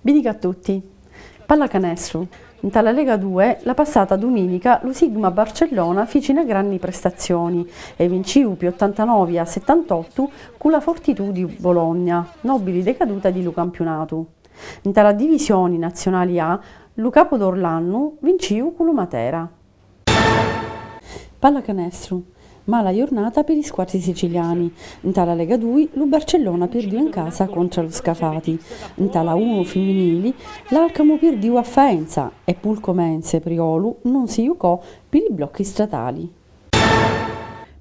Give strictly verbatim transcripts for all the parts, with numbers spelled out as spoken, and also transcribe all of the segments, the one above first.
Vidica a tutti. Pallacanestru. Nta la Lega dui, la passata duminica, lu Sigma Barcellona fici na granni prestazioni e vincìu pi ottantanovi a settantottu cu la Fortitudo Bologna, nobili decaduta di lu campiunatu. Nta la divisioni nazionali A, lu Capo d'Orlannu vincìu cu lu Matera. Pallacanestru. Mala jurnata pi li squatri siciliani. Nta la Lega dui, lu Barcellona pirdiu in casa contra lu Scafati. Nta la unu fimminili, l'Alcamu pirdiu a Faenza e Pulcomense Priolu nun si jucò pi li blocchi stratali.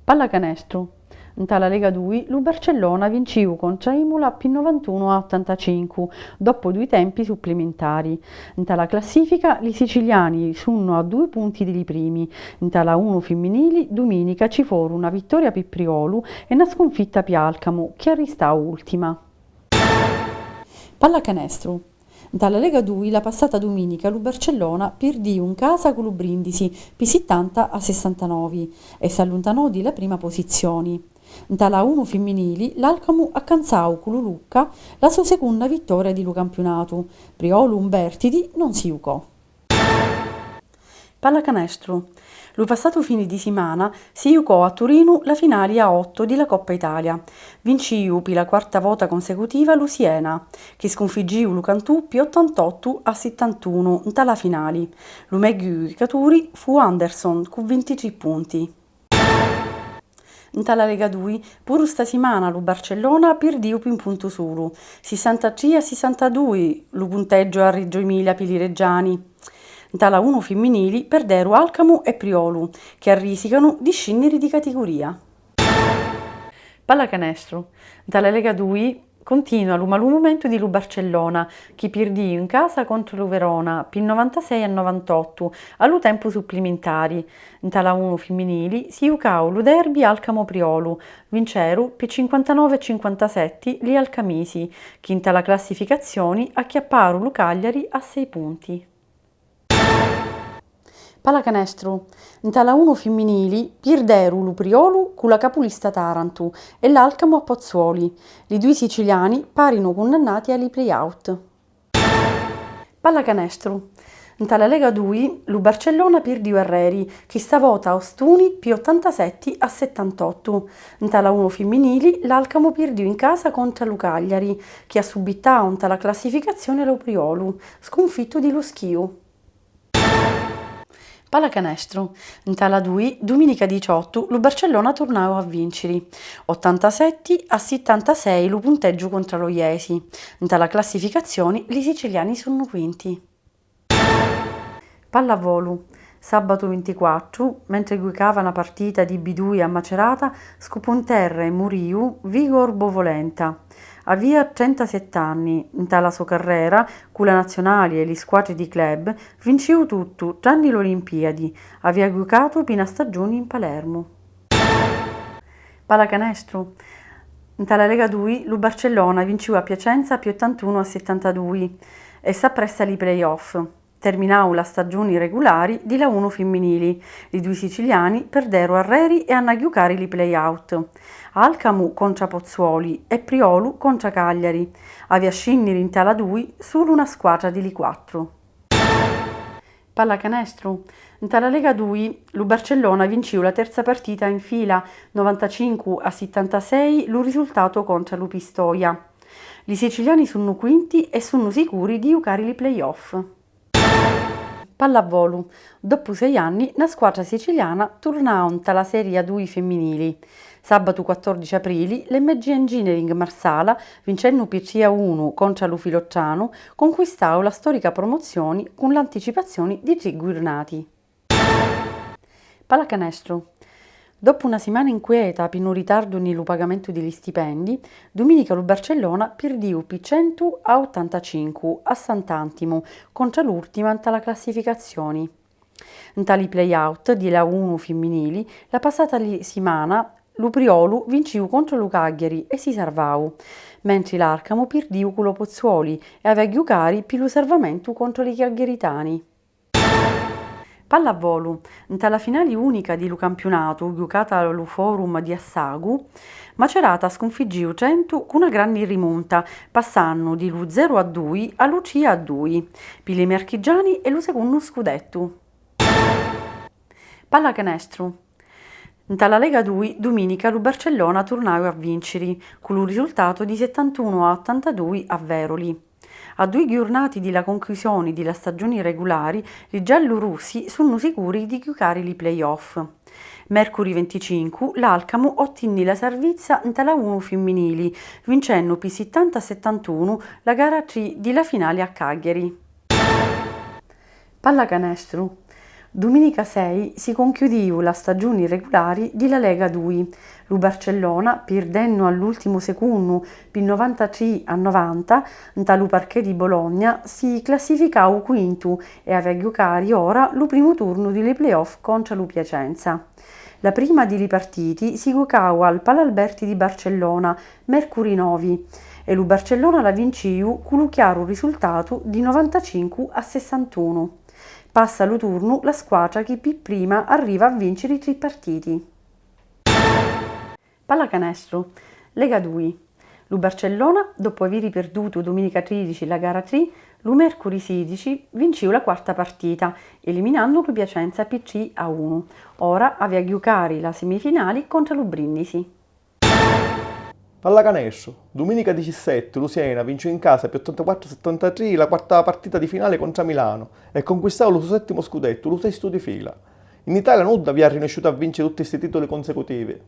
Pallacanestru. Nta la Lega dui, lu Barcellona vincìu contra Imula pi novantunu a ottantacincu, doppu dui tempi supplimintari. Nta la classifica, li siciliani sunnu a dui punti di li primi. Nta la unu fimminili, duminica ci foru na vittoria pi Priolu e na scunfitta pi Alcamu, chi arristau ultima. Pallacanestru. Nta la Lega dui, la passata duminica, lu Barcellona pirdiu in casa cu lu Brindisi pi sittanta a sessantanovi e s'alluntanò di la prima posizioni. Nta la unu fimminili, l'Alcamu accanzau cu lu Lucca la so secunna vittoria di lu campiunatu. Priolu Umbertidi non si jucò. Pallacanestru. Lu passatu fini di simana si jucò a Turinu la finali a ottu di la Coppa Italia. Vincìu pi la quarta vota consecutiva lu Siena, chi scunfiggìu lu Cantù pi ottantottu a sittantunu nta la finali. Lu megghiu jucaturi fu Anderson cu vintitrì punti. Nta la Lega dui, puru sta simana lu Barcellona pirdiu pi un puntu sulu, sissantatrì a sissantadui lu punteggio arriggiu Emilia pi li reggiani. Nta la unu fimminili perderu Alcamu e Priolu, chi arrisicanu di scinniri di catigurìa. Pallacanestru. Nta la Lega dui, cuntinua lu malu mumentu di lu Barcellona, chi pirdiu in casa contra lu Verona pi novantasei a novantottu a lu tempu supplimintari. Nta la unu fimminili si jucau lu derby Alcamu-Priolu, vinceru pi cinquantanovi a cinquantasetti li alcamisi, chi nta la classificazzioni acchiapparu lu Cagliari a sei punti. Pallacanestru. Nta la unu fimminili pirderu lu Priolu cu la capulista Tarantu e l'Alcamu a Pozzuoli. Li dui siciliani parinu cunnannati a li play-out. Pallacanestru. Nta la Lega dui, lu Barcellona pirdiu arreri, chi sta vota a Ostuni pi ottantasetti a settantottu. Nta la unu fimminili, l'Alcamu pirdiu in casa contra lu Cagliari, chi assubittau nta la classificazzioni a lu Priolu, scunfittu di lu Schiu. Pallacanestru. Nta la dui, duminica diciottu, lu Barcellona turnau a vinciri, ottantasetti a sittantasei lu punteggiu contra lu Jesi. Nta la classificazzioni li siciliani sunnu quinti. Pallavolu. Sabatu vintiquattru, mentri jucava na partita di B dui a Macerata, scupu 'n terra e murìu Vigor Bovolenta. Avìa trentasetti anni, nta la so carrera, cu la nazionali e li squatri di club, vincìu tuttu, tranni l'Olimpiadi, avìa jucatu pi na staggiuni in Palermu. Pallacanestru. Nta la Lega dui, lu Barcellona vincìu a Piacenza pi ottantunu a sittantadui e s'appresta li play-off. Terminau la staggiuni regulari di la unu fimminili, li dui siciliani perderu arreri e hannu a jucari li play-out. Alcamu contra Pozzuoli e Priolu contra Cagliari. Havi a scinniri nta la dui sulu na squatra di li quattru. Pallacanestru. Nta la Lega dui, lu Barcellona vincìu la terza partita in fila, novantacincu a sittantasei lu risultatu contra lu Pistoia. Li siciliani sunnu quinti e sunnu sicuri di jucari li play-off. Pallavolu. Doppu sei anni, na squatra siciliana turnau nta la Serie A dui femminili. Sabatu quattordici aprili, l'M G Engineering Marsala, vincennu pi tri a unu contra lu Filottranu, cunquistau la storica promozzioni cu l'anticipazzioni di tri jurnati. Pallacanestru. Doppu na simana inquieta pi nu ritardu nni lu pagamentu di li stipendi, duminica lu Barcellona pirdiu pi centu a ottantacincu a Sant'Antimu contra l'urtima nta la classificazzioni. Nta li play-out di la unu fimminili, la passata li simana, lu Priolu vincìu contra lu Cagghiari e si sarvau, mentri l'Arcamu pirdiu cu lu Pozzuoli e havi a jucari pi lu sarvamentu contra li cagghiaritani. Pallavolu. Nta la finali unica di lu campiunatu, ghiucata a lu Forum di Assagu, Macerata scunfiggìu Trentu cu na granni rimunta, passannu di lu zeru a dui a lu tri a dui, pi li merchiggiani è lu secunnu scudettu. Pallacanestru. Nta la Lega dui, duminica lu Barcellona turnau a vinciri, cu lu risultatu di settantunu a ottantadui a Veroli. A dui jurnati di la conclusioni di la stagiuni regulari, li giallurussi sunnu sicuri di jucari li play-off. Mercuri vinticincu, l'Alcamu ottinni la sarvizza nta la unu fimminili, vincennu pi sittanta a settantunu la gara tri di la finali a Cagghiari. Pallacanestru. Duminica sei si conchiudìu la stagiuni regulari di la Lega dui. Lu Barcellona, pirdennu all'ultimu secunnu pi novantatrì a novanta, nta lu parquet di Bologna, si classificau quintu e havi a jucari ora lu primu turnu di li play-off contra lu Piacenza. La prima di li partiti si jucau al Palalberti di Barcellona, mercuri novi, e lu Barcellona la vincìu cu lu chiaru risultatu di novantacincu a sessantunu. Passa lu turnu la squatra chi pi prima arriva a vinciri tri partiti. Pallacanestru, Lega dui. Lu Barcellona, doppu aviri pirdutu duminica tridici la gara tri, lu mercuri sidici vincìu la quarta partita, eliminannu lu Piacenza pi tri a unu. Ora havi a jucari la semifinali contra lu Brindisi. Pallacanestru, duminica diciassetti lu Siena vinciu in casa pi ottantaquattru a settantatrì la quarta partita di finali contra Milano e conquistau lu so settimu scudettu, lu sestu di fila. In Italia nuddu avìa rinisciutu a vinciri tutti sti tituli consecutivi.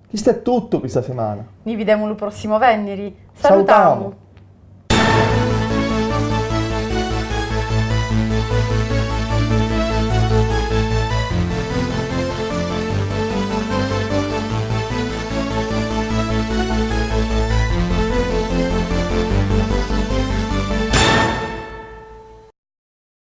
Chistu è tuttu pi sta simana. Ni videmu lu prossimu venniri. Salutamu!